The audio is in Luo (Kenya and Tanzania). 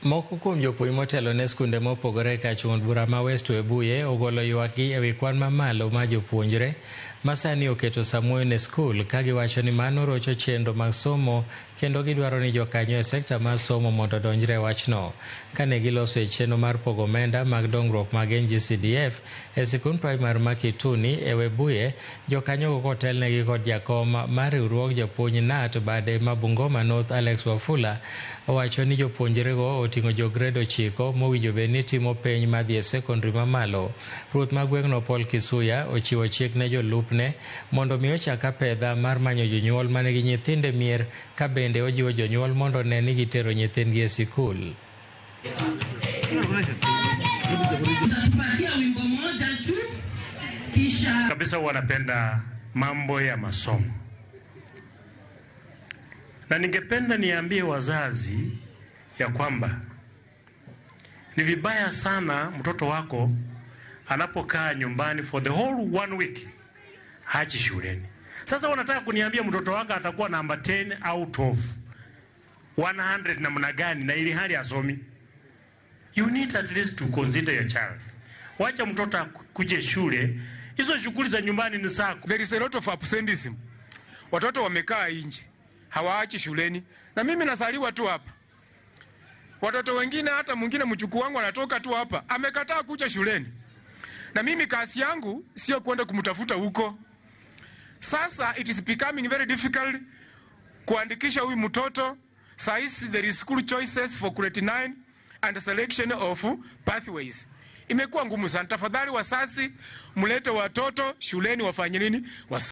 Moko kuom jopuonj motelo ne skunde mopogore ka od bura ma West Webuye ogolo ywakgi ewi kwan mamalo mar jopuonjre ma sani oketo samuoyo ne skul ka giwacho ni mano rocho chenro mag somo kendo gidwaro ni jokanyo e sekta mar somo mondo odonjre e wachno. Kane giloso e chenro mar pogo omenda mag dongruok mag NGCDF e sikund primar ma Kituni e Webuye, jokanyogo kotelnegi kod jakom mar riwruog jopuonj KNUT bade ma Bungoma North Alex Wafula owacho ni jopuonjrego oting'o jo grade 9 mowinjo bed ni timo penj madhi e sekondari mamalo. Ruoth ma gweng'no Paul Kisuya ochiwo chik ne jolupne mondo mi ochak apedha mar manyo jonyuol manigi nyithindo e mier ka bende ojiwo jonyuol mondo one ni gitero nyithindgi e sikul. Utatupatia wimbo moja tu kisha Kabisa wanapenda mambo ya masomo, na ningependa niambie wazazi ya kwamba ni vibaya sana mtoto wako anapokaa nyumbani for the whole one week hachi shuleni. Sasa wanataka kuniambia mtoto wako atakuwa namba 10 out of 100 namna gani, na ili hali asomi? You need at least to consider your child. Wacha mtoto akuje shule, hizo shughuli za nyumbani ni zako. There is a lot of absenteeism. Watoto wamekaa nje, hawaachi shuleni, na mimi nasaliwa tu hapa. Watoto wengine, hata mwingine mjukuu wangu anatoka tu hapa, amekataa kuja shuleni, na mimi kazi yangu sio kwenda kumtafuta huko. Sasa it is becoming very difficult kuandikisha huyu mtoto. Saisi there is school choices for grade 9 and selection of pathways. Imekuwa ngumu sana. Tafadhali wazazi, mlete watoto shuleni wafanye nini?